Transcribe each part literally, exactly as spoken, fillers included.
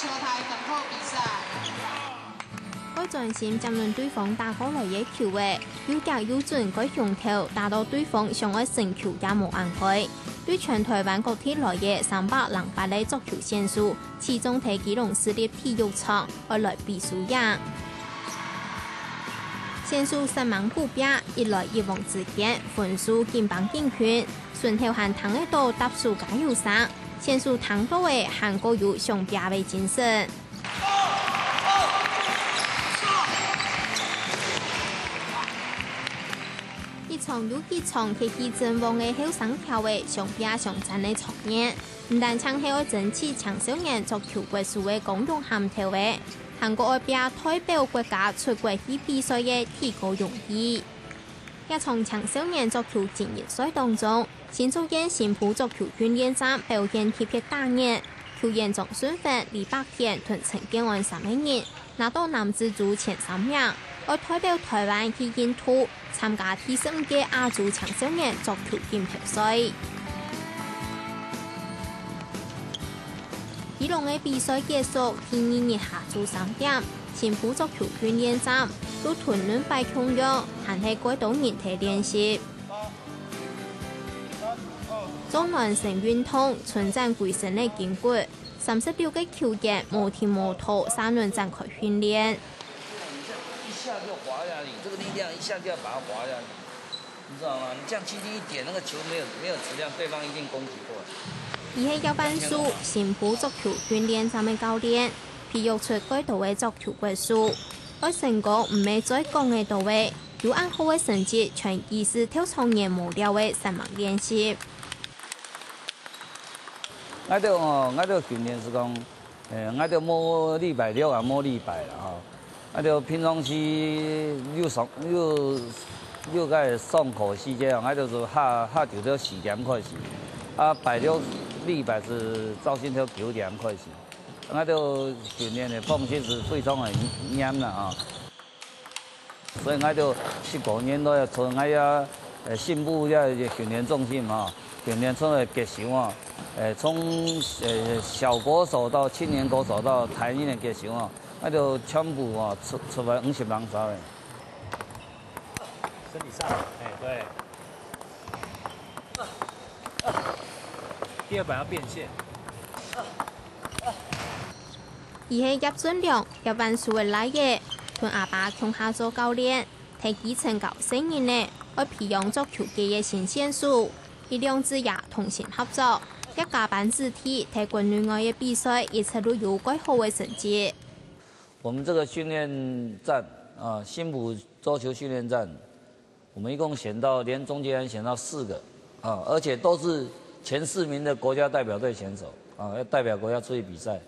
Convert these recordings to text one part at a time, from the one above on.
球台等候比賽。愛專心接等對方打過來个球仔，又遽又準个胸頭打到對方想愛伸球也無恁開。對全台灣各地來个三百零八个足球選手，齊中在基隆市立體育場愛來比輸贏。選手煞猛拚拚，一來一往之間，分數緊繃緊近，脣頭還聽得到搭手加油聲，選手聽到仔還過有相拚个精神。 一場又一場血氣蒸旺个後生跳仔相拚相爭个場面，毋單淨係愛爭取青少年足球國手个光榮銜頭仔，還過愛拚代表國家出國去比賽个體育榮譽。這場青少年足球精英賽當中，新竹縣新埔足球訓練站表現特別打眼，球員張順芬、李百田同陳建安三個人 拿到男子組前三名，愛代表台灣去印度參加第十五屆亞洲青少年足球錦標賽。基隆个比賽結束，第二日下晝三點，新埔足球訓練站，路脣輪擺共樣，還係蓋多人在練習。做暖身運動，伸展歸身个筋骨， 三十六個球員無停無拖，煞輪展開訓練。一下就滑下去，這個力量一下就要把它滑下去，你知道嗎？你這樣輕輕一點，那個球沒有沒有質量，對方一定攻擊過來。佢係葉萬樹，新埔足球訓練站个教練，培育出蓋多个足球國手。愛成功毋係嘴講个到位，有恁好个成績，全依賴透長年無尞个煞猛練習。 𠊎兜吼，𠊎兜訓練係講，誒，𠊎兜無禮拜六啊，無禮拜啦吼。𠊎兜平常時有上有有个上課時間啊，𠊎兜係下下晝到四點開始，啊，拜六禮拜係朝晨頭九點開始。𠊎兜訓練个方式係非常个嚴啦吼。 所以𠊎兜十多年來啊，從𠊎這呃新埔這訓練中心吼，訓練出來个國手吼，呃從呃小國手到青年國手到大人个國手吼，𠊎兜全部吼出出來五十人左右。身體上，哎，對。第二板要變線。佢係葉俊良，葉萬樹个倈仔，同阿爸共下做教練，在基層教細人仔，愛培養足球界个新選手。佢兩子爺同心合作，葉家班子弟在國內外个比賽一直都有蓋好个成績。我們這個訓練站啊，新埔桌球訓練站，我們一共選到連中間選到四個啊，而且都是前四名的國家代表隊選手啊，要代表國家出去比賽。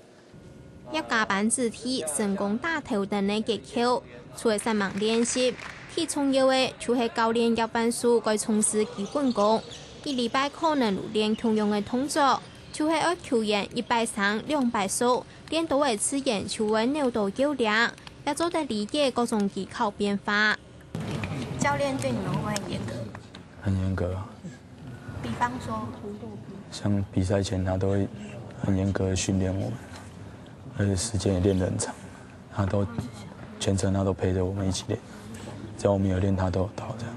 葉家班子弟成功打頭等个結構，除了煞猛練習，最重要个就係教練葉萬樹愛重視基本功，一禮拜可能有練共樣个動作，就係愛球員一擺生兩擺熟，練到个自然就會扭到要領，也做得理解各種技巧變化。教練對你們會很嚴格？很嚴格啊。比方說，像比賽前他都會很嚴格的訓練我們，而且時間也練得很長，他都全程他都陪着我們一起練，只要我們有練，他都有到這樣。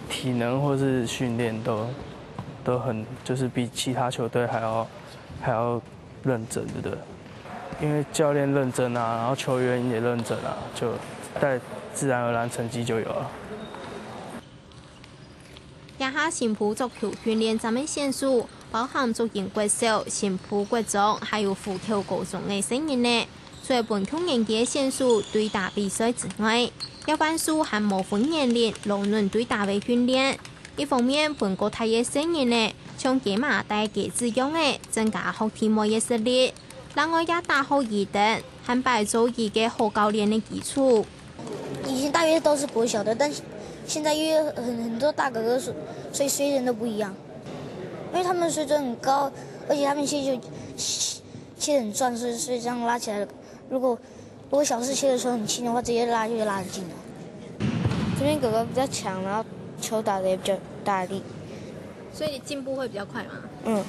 體能或是訓練都都很，就是比其他球隊還要還要認真，對不對？因為教練認真啊，然後球員也認真啊，就帶自然而然成績就有了。這下新埔足球訓練站个選手，包含竹英國小、新埔國中，還有湖口高中个細人仔，除了分共年紀个選手對打比賽之外，葉萬樹還無分年齡、老嫩對打个訓練。一方面分各大个細人仔，像雞嫲帶雞子樣仔，增加學弟妹个實力。 另外也打好佢等，還擺做佢个好教練个基礎。以前大約都是國小的，但現在因為很很多大哥哥，所所以水準都不一樣。因為他們水準很高，而且他們切球切切很轉，所以所以這樣拉起來，如果如果小時切的時候很輕的話，直接拉就拉很近了。這邊哥哥比較強，然後球打得也比較大力。所以你進步會比較快嗎？嗯。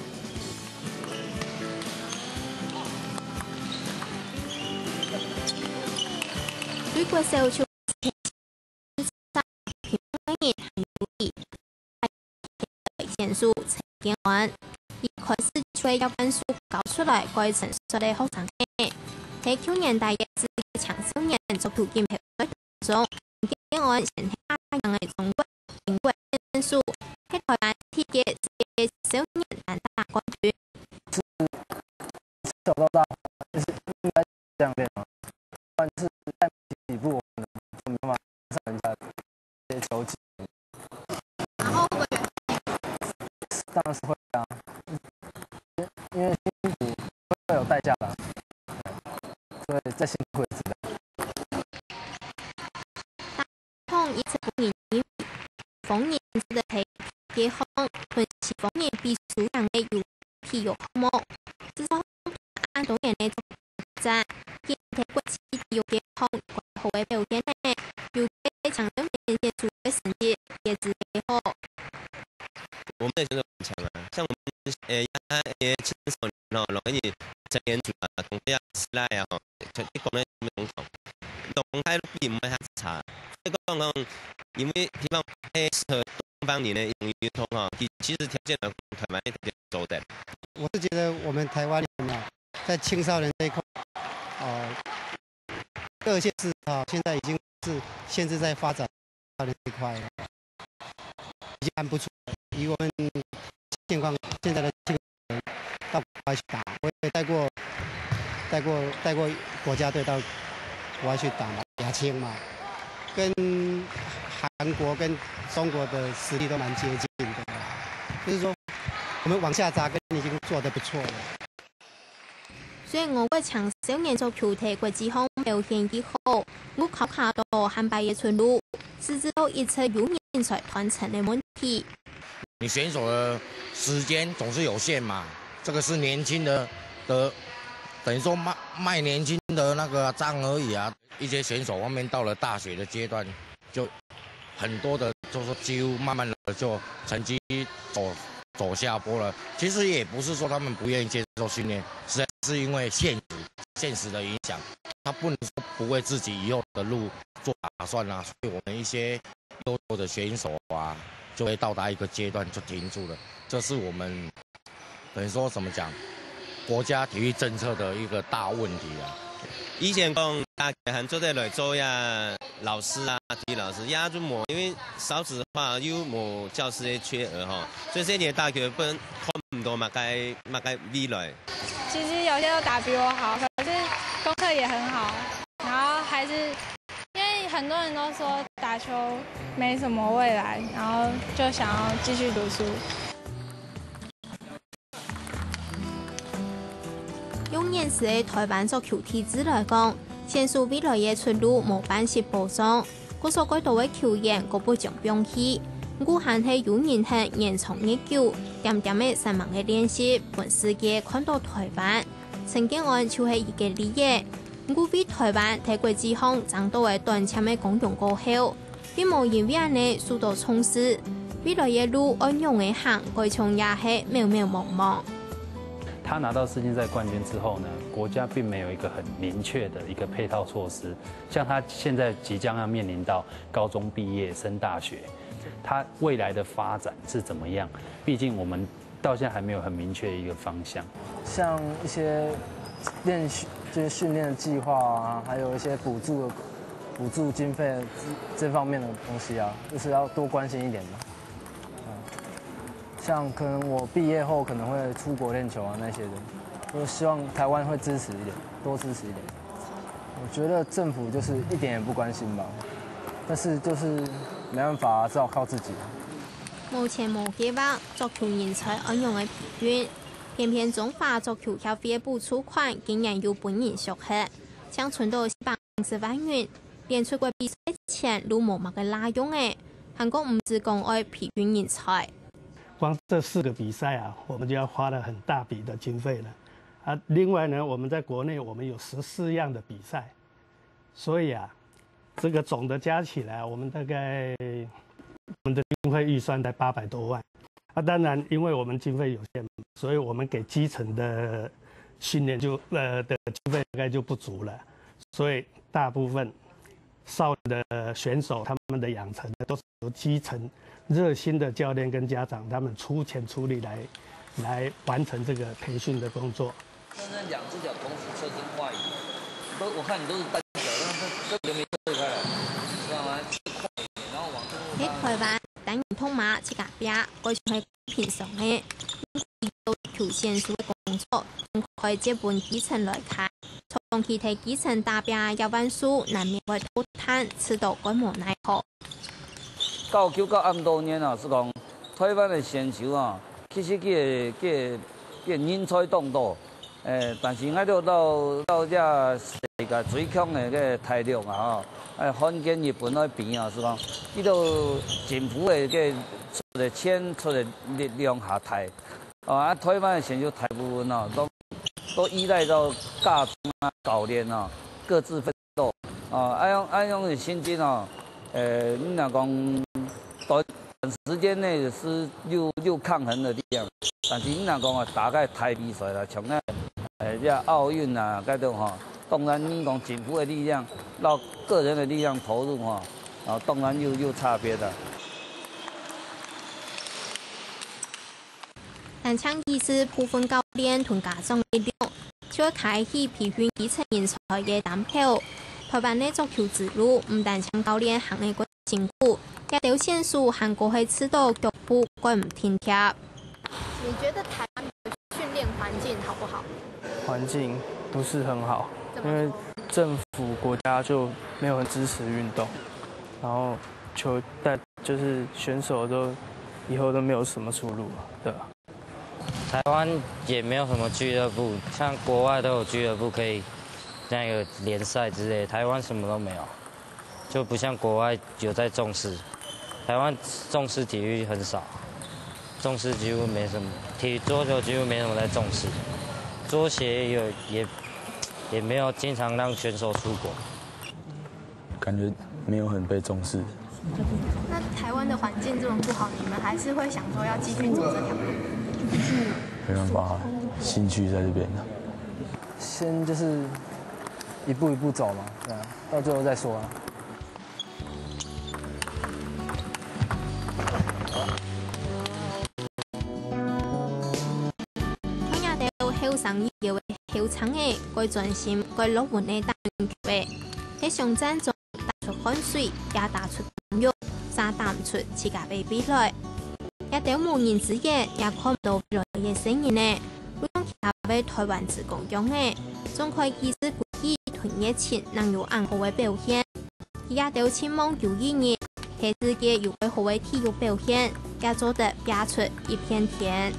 對國小就平常人還有理，選手陳建安，一開始就會要分數交出來，改成說个學生仔。在舊年大約是青少年足球錦標賽當中，陳建安先係亞運个中國、英國選手，係台灣第一屆世界少年單打冠軍。小到大，就是应该这样练嘛。但是在起步，我可能就没办法跟上人家这些球技。然后会不会有当然是会啊，因为辛苦会有代价的啊，所以再辛苦也值得。通一直不言语，逢人只得提解放，同西方人比输贏个游戲有項目，至少按多年个作戰，今天國際體育解放好个表现呢，有个青少年选手个成绩也是最好。我们的选手很强啊，像我们呃，呃青少年哦，然后成年组啊，同个啊，时代啊，吼，一讲呢，没同讲，动态比毋会很差。所以讲讲，因为希望配合东方人的一种运动哈，其其实条件来讲，台湾一条件做得。我是觉得我们台湾人啊，在青少年这一块，呃，各县市啊，现在已经是限制在发展青少年这一块了，已经蛮不错了。以我们现况现在的青少年到国外去打，我也带过带过带过国家队到国外去打嘛，亚青嘛，跟韩国跟中国的实力都蛮接近的，就是说我们往下扎根已经做得不错了。虽然我国青少年足球在国际上表现已好，毋過考慮到下擺个出路，甚至到一直有人才斷層个問題。你选手的时间总是有限嘛，这个是年轻的的，等于说卖卖年轻的那个账而已啊。一些选手方面到了大学的阶段，就很多的就说几乎慢慢的就成绩走走下坡了。其实也不是说他们不愿意接受训练，实在是因为现实现实的影响，他不能说不为自己以后的路做打算啊。所以我们一些优秀的选手啊，就会到达一个阶段就停住了。这是我们等于说怎么讲，国家体育政策的一个大问题啊。以前讲大学还做得来做呀，老师啊，体育老师呀就无，因为少子化又无教师的缺额哈，所以这年大学不能看唔到么个么个未来。其实有些都打比我好，可是功课也很好，然后还是因为很多人都说打球没什么未来，然后就想要继续读书。用現時个台灣足球體制來講，選手未來个出路無半息保障，故所蓋多个球員過不將放棄。毋過還係有人肯延長日久，點點仔煞猛个練習，分世界看到台灣。陳建安就係一個例仔。毋過為台灣在國際上爭到个短暫个光榮過後， 並無因為恁呢受到重視，未來个路愛仰仔行，該像也係渺渺茫茫。他拿到世锦赛冠军之后呢，国家并没有一个很明确的一个配套措施。像他现在即将要面临到高中毕业升大学，他未来的发展是怎么样？毕竟我们到现在还没有很明确的一个方向。像一些练习，就是训练的计划啊，还有一些补助的补助经费这这方面的东西啊，就是要多关心一点嘛。嗯，像可能我毕业后可能会出国练球啊那些的，我希望台湾会支持一点，多支持一点。我觉得政府就是一点也不关心吧，但是就是没办法啊，只好靠自己啊。目前無計劃足球人才恁樣个培訓，偏偏中華足球協會个補助款今年又分人縮忒，淨存到四百五十萬銀，連出國比賽錢都無麼个罅用仔，還講毋止講愛培訓人才。光这四个比赛啊，我们就要花了很大笔的经费了。啊，另外呢，我们在国内我们有十四样的比赛，所以啊，这个总的加起来，我们大概我们的经费预算在八百多万。啊，当然，因为我们经费有限，所以我们给基层的训练就呃的经费大概就不足了，所以大部分少年的选手他们的养成呢，都是由基层热心的教练跟家长他们出钱出力来来完成这个培训的工作。现在两只脚同时侧身画鱼，都我看你都是单脚，那这这个没侧开来，知道吗？然后往这个喺台灣，單人同馬自家拚，該就係平常个。有球選手个工作，總開接分基層來看，長期在基層打拚，也還手難免會偷懶，試到該無奈何。到九到恁多年啊，是講台灣个選手啊，其實佢个佢个佢个人才當多，誒，但是𠊎兜到到這世界最強个个大陸啊，吼，誒，漢奸日本來比啊，是講，佢兜政府个个出个錢出个力量較大，哦，啊，台灣个選手大部分哦，都都依賴到家長啊、教練啊，各自奮鬥，哦，啊用啊用个成績哦，呃，你若講短短時間內是有有抗衡的力量，但是你若講啊，打个大比賽啦，像那呃，這奧運啊，該種吼，當然你講政府的力量，到個人的力量投入吼，啊，當然有有差別的。單淨依賴部分教練同家長力量，就會開啟培訓基層人才个擔口。台灣个足球之路，毋單淨教練行个過辛苦，這兜選手還過係試到腳步趕毋定貼。你覺得台灣的訓練環境好不好？环境不是很好，怎么说因为政府国家就没有很支持运动，然后球但就是选手都以后都没有什么出路了，对吧？台湾也没有什么俱乐部，像国外都有俱乐部可以那个联赛之类，台湾什么都没有，就不像国外有在重视。台湾重视体育很少，重视几乎没什么，体桌球几乎没什么在重视，桌协也有也也没有经常让选手出国。感觉没有很被重视。那台湾的环境这么不好，你们还是会想说要继续走这条路？没办法，兴趣在这边。先就是一步一步走嘛，对啊，到最后再说啊。看這兜後生个後生个，該專心、該樂觀个打籃球个，係上戰中打出汗水，也打出汗肉，嗄打毋出自家个未來。這兜無人支援，也看毋到未來个細人仔，就像其他个台灣職工樣仔，總開機制規矩同熱情，能有恁好个表現。佢兜盡望有一日，係世界有个好个體育表現，也做得拚出一片天。